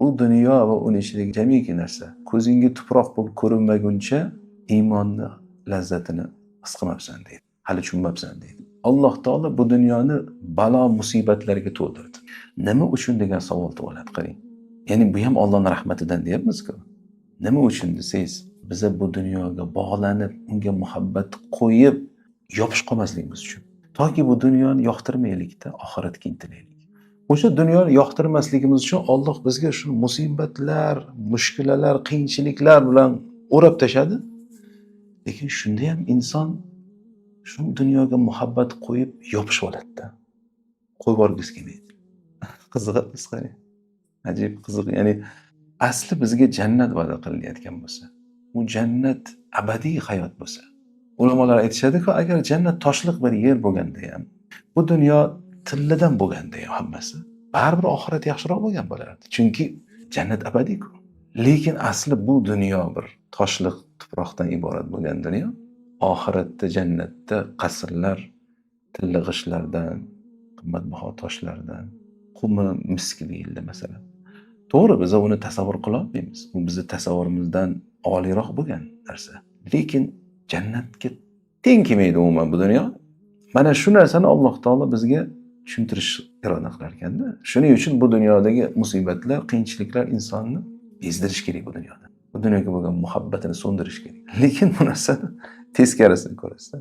U dunyo va uni ichidagi jamiki narsa ko'zingga tuproq bo'lib ko'rinmaguncha iymonni lazzatini his qilmabsan deydi. Hali tushunmabsan deydi. Alloh taolo bu dunyoni balo musibatlarga to'ldirdi. Nima uchun degan savol tug'iladi, qarang. Ya'ni bu ham Allohning rahmatidan deyapmiz-ku. Nima uchun desangiz, biza bu dunyoga bog'lanib, unga muhabbat qo'yib yopishib qolmasligimiz uchun. Toki bu dunyoni yoqtirmaylikda, oxiratga intilaylik. O'sha dunyoni yoqtirmasligimiz uchun Alloh bizga shu musibatlar, mushkulalar, qiyinchiliklar bilan o'rab tashadi. Lekin shunda ham inson shu dunyoga muhabbat qo'yib yopishib oladi-da. Qo'yib yuborgisi kelmaydi. Qiziq, qarang. Ajib qiziq. Ya'ni asli bizga jannat va'da qilinayotgan bo'lsa, u jannat abadiy hayot bo'lsa, ulamolar aytishadi-ku, agar jannat toshliq bir yer bo'lganda ham, bu dunyo tilladan bo'lganda ham hammasi, baribir oxirat yaxshiroq bo'lgan bo'lardi. Chunki jannat abadiy-ku. Lekin asli bu dunyo bir toshliq tuproqdan iborat bo'lgan dunyo, oxiratda jannatda qasrlar tilla g'ishtlardan, qimmatbaho toshlardan, qumi misk deyildi masalan. To'g'ri, biz uni tasavvur qila olmaymiz. U bizni tasavvurimizdan oliyroq bo'lgan narsa. Lekin jannatga teng kelmaydi umuman bu dunyo. Mana shu narsani Alloh taolo bizga tushuntirish iroda qilar ekanda. Shuning uchun bu dunyodagi musibatlar, qiyinchiliklar insonni bezdirish kerak bu dunyoda. Bu dunyoga bo'lgan muhabbatini so'ndirish kerak. Lekin bu narsani teskarisini ko'rasiz.